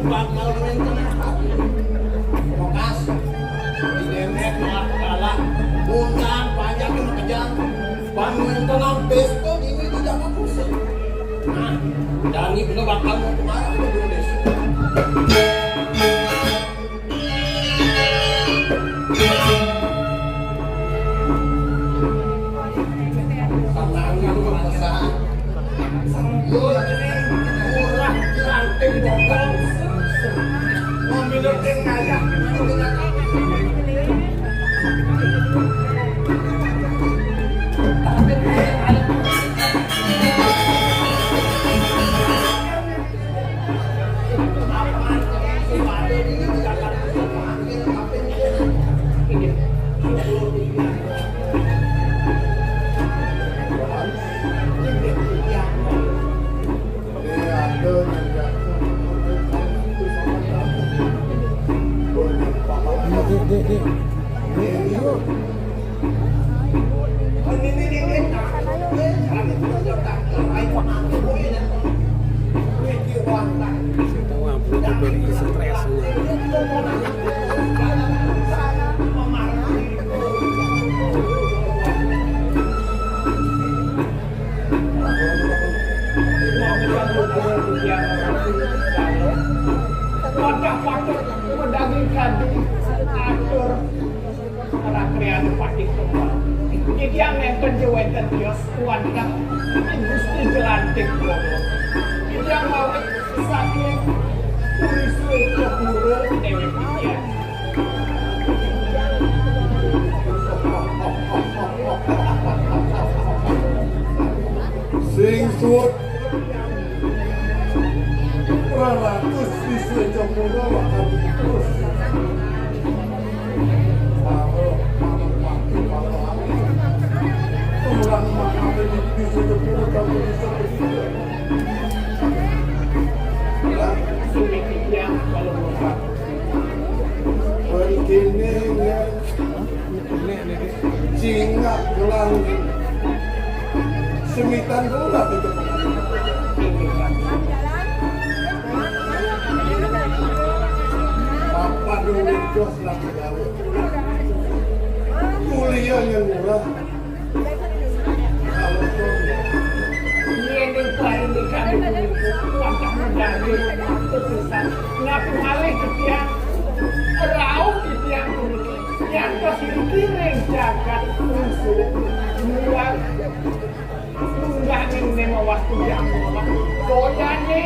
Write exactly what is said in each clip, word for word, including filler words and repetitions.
Bakal wénten apa? Mokas. Didemek malah kalah. Undang panjang kejang. Pan wénten pesta dini di Jakarta Pusat. Nah, Dani bener bakal mau kemana ke Indonesia? Tantangan perasaan. Yo, murah dilanting bokong. Mau minum teh ngajak. Dek, dek, dek. Semua butuh beri stres semua. Wadah-wadah medaging kadi atur rakrean patih kembang. Titiang nénten ja wénten tios wantah Gusti Jelantik Bodo. Titiang mawit saking Puri Swécapura déwék titiang. Sing suud raratus siswa Japura bakal terus. Para, para pati, para lali. Kurang makabe di siswa Japura bakal terus. Lah, sulit titiang kalau mengungkap. Begini, ya. Cingak gelang semitan gelah itu. Apa duit jos lagi gawe? Kuliah yang murah. Kalau Yén ning parindikan ibu-ibu, wantah medal waktu pisan. Napi malih titiang rauh titiang puniki. Nyantos niki ring jagat Wuswa, muat munggah ning nema wastu jamono. Boyané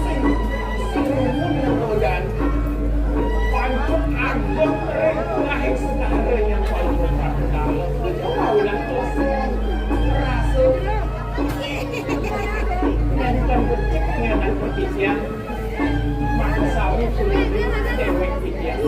sing, sing rumun ning boyan. Pancuk ageng ring tengahing segara nyang paling berkapitala. Iku mawinan kosong. Rasa. Nyanyikan becik ngenan pertisian. Maka sami kulit déwék titiang.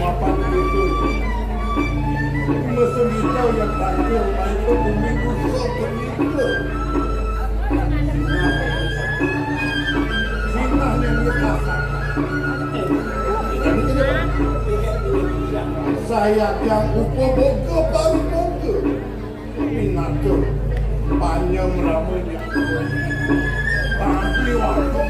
Mapan itu. Mesin hijau yang terakhir, itu bumi busuk begitu. Sinah yang lepas. Saya yang upo boga baru boga. Pinaka panyam ramanya. Tapi waktu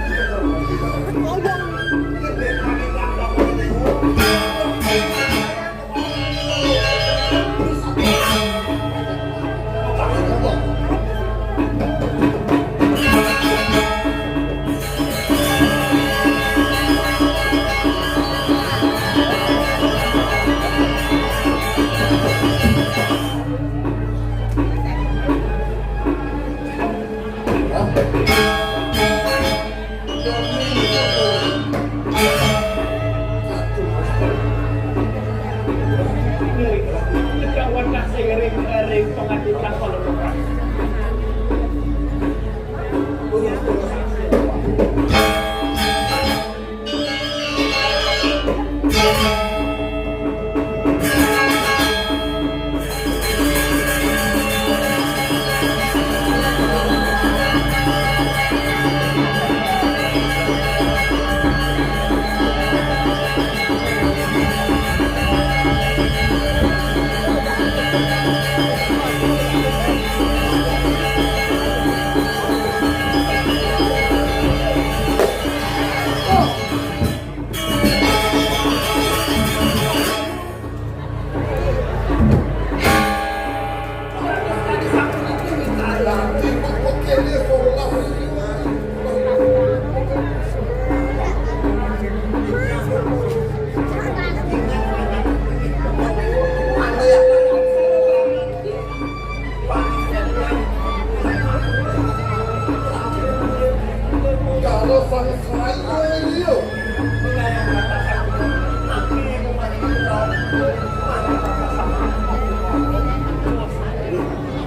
Sang saya liu.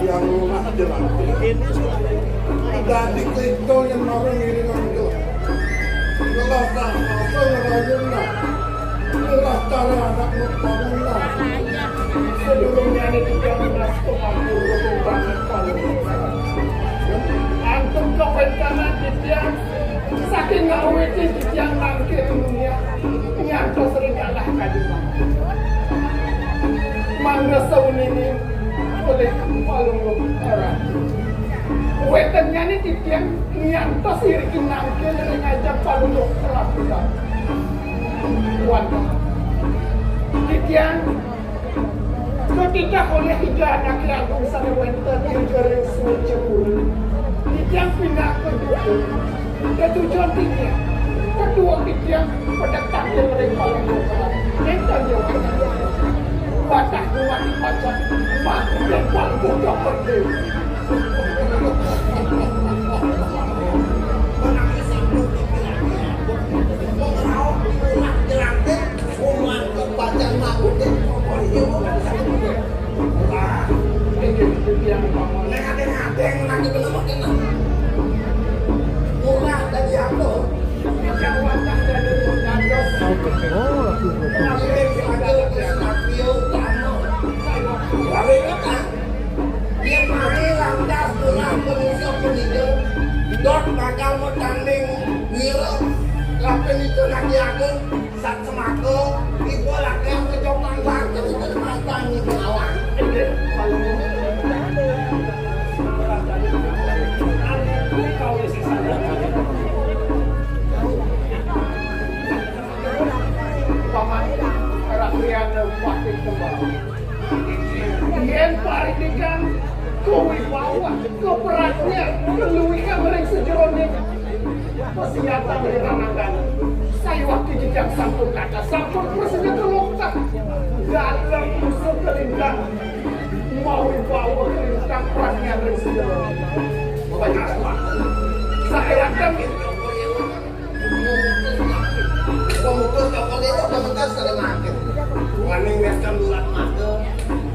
Yang rumah jelas. Dadi krito yang mau ngiring anggo. Ngelah tak apa ngerayun lah. Ngelah cara anak membangun lah. Sedurungnya ini tiga belas koma dua banget kalau. Antum kau rencana titiang. Saking ngawiti titiang mangke dunia, nyantos ring kalah kadima. Mangga saunini oleh Palungguh Ratu. Wetennyane titiang nyantos iriki mangke ring ajeng Palungguh Ratu. Wantah. Titiang Ketitah olih Ida Anake Agung sane wenten ing Gering Suwecapura. Titiang pinaka duga. Tetujon titiang. Kedua titiang pedek tangkil ring Palungguh. Nenten yo. Batah rumah di pacan. Mak dan Palungguh Gambir Dewi. Murah dari aku. Sampai ke bawah tuh. Paling utang. Yen mari lantas murah manusa punika, dot bakal matanding ngira. Kapining Ida Anake Agung, sat semaka, iku lagi kecokan banget itu mantan ibu awak. Paman Rakriyana Patih Kembang. Yen parindikan kawibawa, kapradnyan, kaluwihan ring sajeroning pasiatan ring ranakan. Sayuwakti titiang sampun kathah, sampun prasida kaloktah. Dalem usul kalintang, mawibawa kalintang pradnyan ring sajeroning. Sakéwanten Pemutus Cokor Dewa, pementas kali mangkin. Waning wétan lurat mangga.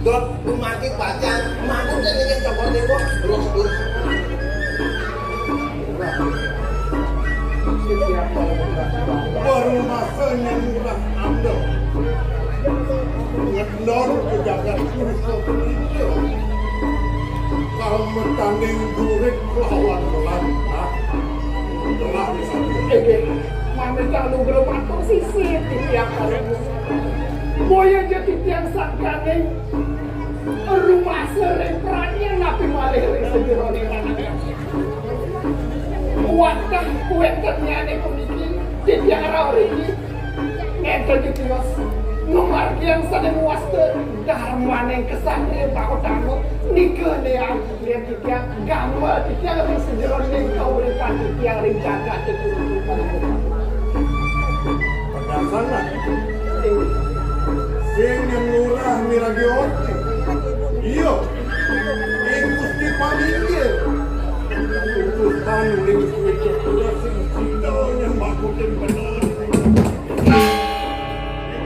Dot dumadi pacan, mangkut ning Cokor Dewa, terus, terus. Baru masa nyen murah andel. Ngendor ke jagat Purusa Ketiga. Kametanding durik lawan melantah. Inggih, manut kalugra matur sisip titiang paring. Boya ja titiang sangkaning rumasa ring pradnyan napi malih ring sajeroning ranakan. Wantah wéntennyané puniki titiang rauh riki. Ngénten titios ngamargiang sané mawasta darmaning ksatria Bagautama nika né Yén titiang, gamel titiang ring sajeroning kauripan titiang ring jagaté kudu. Pedasangan. Sing nyen lurah miragi orti. Iya. Ing Gusti paminggir. Utusan ring Gusti Cokor sing sida nyembakutin bener.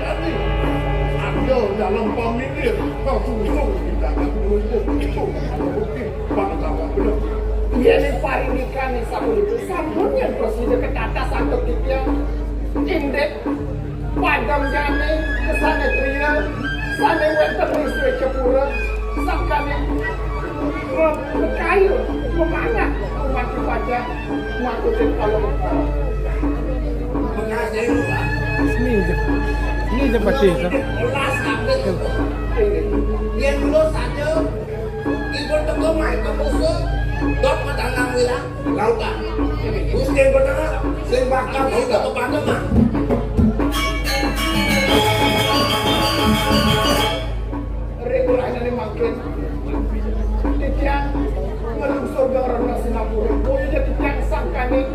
Jani, ada dalam paminggir, kau sungguh tidak akan beruntung. Itu bukti pangkawa bener. Yén parindikan sapunika sampun yén prasida ketatas antuk titiang. Indik padem jani kesanetria sané wénten ring Swécapura sangkaning mekayul memanah umat pajak. Ini aja, ini aja pati, kan? Yén kula saja, ipun teka main ke musuh, dot matandang wilang, lautan. Gusti bener, sing bakal kita kepada mah. Ring rahinané mangkin, titiang nglungsur geng rena sinampura. Boya ja titiang sangkaning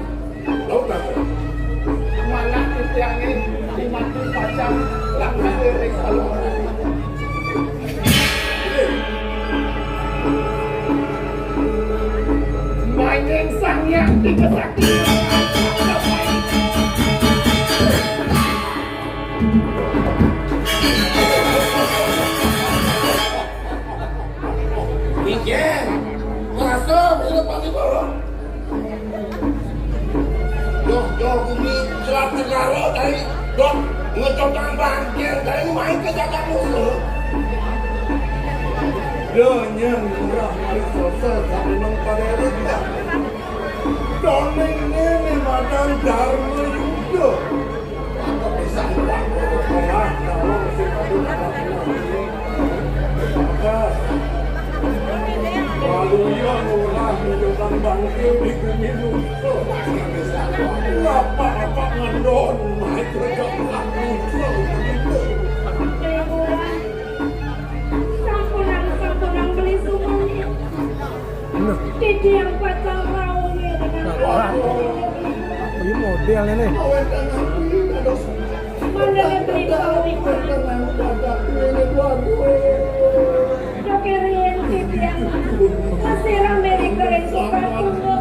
Manah titiangé timati pacang laksa ring salon. Maning Sang Hyang Tiga Sakti. Yen, masuk, ini pasti kalau. Yo, yo, bumi, selat negara, dari, dok, ngecotang bangkir, dari main ke jagat musuh. Yo, nyen, murah, mari selesai, sampai nang pada reda. Doning ini madang Dharma Yuda. Aku bisa luang. Tengah, kalau masih ada. Maka, waluya ngurah nunjukang bangkil di bumi Lusa. Ngapa-apa ngendon, naik rejek aku. Sampunang, sampunang beli sumuni. Nah. Titiang pacang raunge dengan nah, wah. Ini model ini. Mana yang beli kalau di mana? Dokter yang titiang masih rame di kering suka tunggu.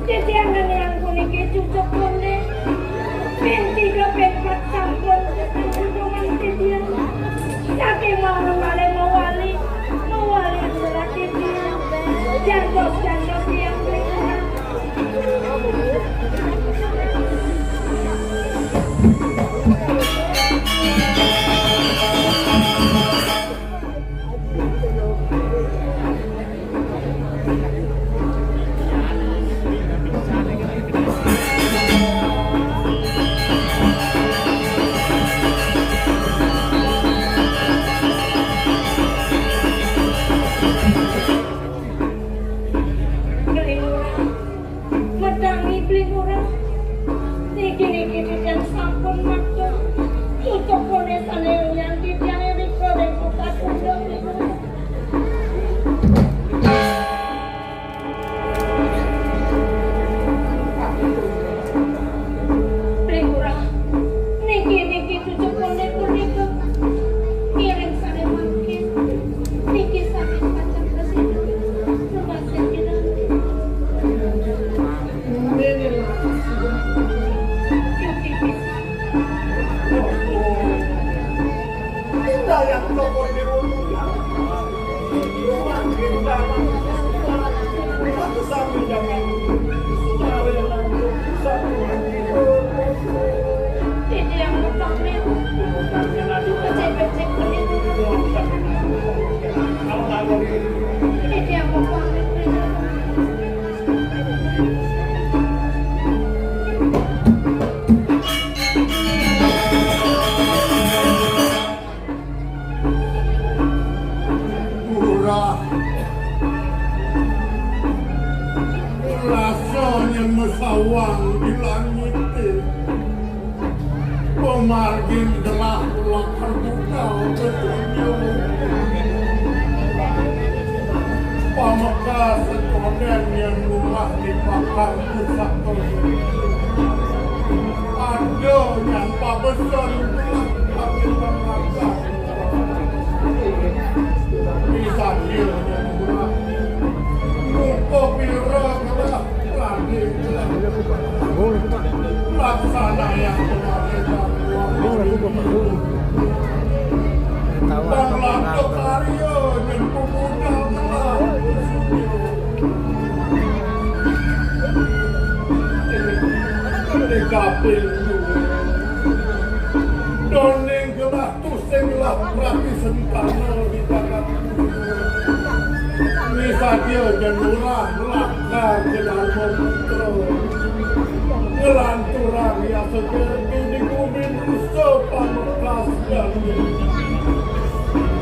Titiang yang puniki cucuk punde. Ping tiga, ping empat sampun hubungan titiang. Saking mau mawali, mawali, mawali adalah titiang. Jantos, jantos tiang beli kurang. Medangi beli murah. Niki, niki titiang sampun matur. Cucuk pune sane uyan titiang irika ring kupat punduk niku. Beli murah. Niki, niki cucuk pune punika. Ngiring sane mangkin. Niki sane pacang prasida. Lumasen pinanti. Titiang pamit. Becik-becik beli. Titiang pamit. Murah. Rasane mesawang di langite. Pemargin gelah lakar budal tetunjuk. Pamekas sekonden yang rumah di pakar pusaka. Ada yang pabesen gelah kami pamekas. Di sambil yang rumah. Muka pira gelah. Doning gelah tusing lah prati sentana di tangan. Ini saja jenurah lakar ke Dharma Putra. Ngelanturang ya segerti di bumi nusa pamekas dan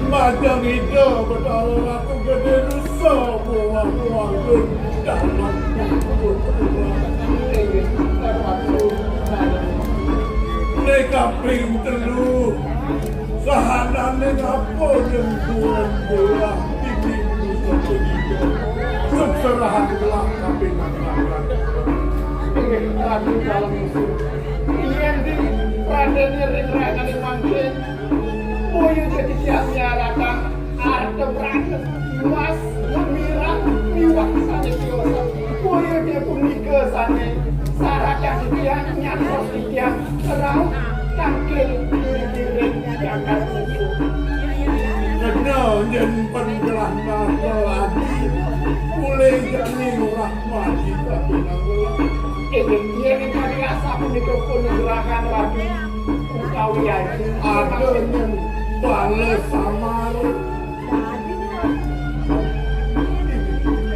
majang ida Betara Ratu Gede Nusa buah-buah gendang. Ini kaping telu. Sahanane ngapa nyengkuan bola tinggi pusat pendidikan? Sekserahan telah kami mengatakan. Inggih, Ratu Dalam Musuh. Yen di Raden Ring Rangane mangkin, boyo jadi tiang nyaratan arta prana, emas, mirah, miwah sane tiosan. Boyo dia punika sane saradan tiang nyantos tiang rauh tangkil diri-diri jagat musuh. Kena Yen penggelah nata lagi, mulai jani Lurah mati kapining Lurah. Inggih, yen kami rasa punika pun nugrahan Ratu utawi Aji. Ada yen bala samar.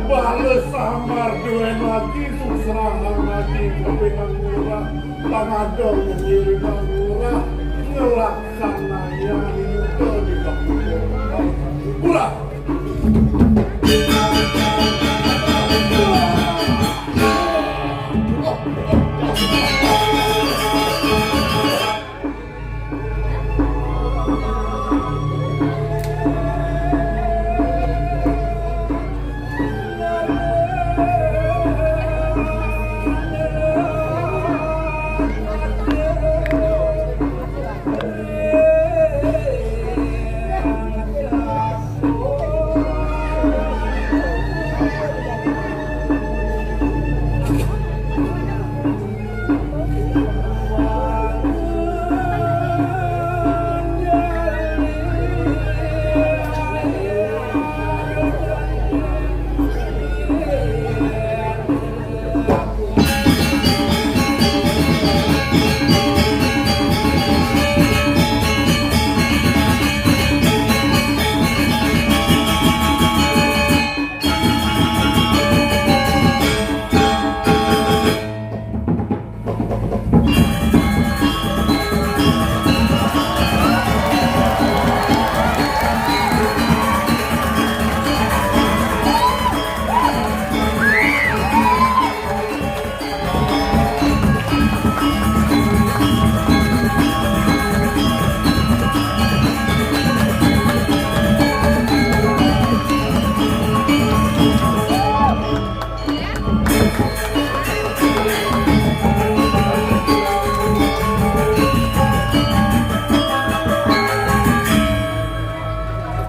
Bala samar duwe lagi, suksrahan lagi kapining Lurah. Pangada ngiring Lurah ngelaksanayang yuda di kampung. Lurah.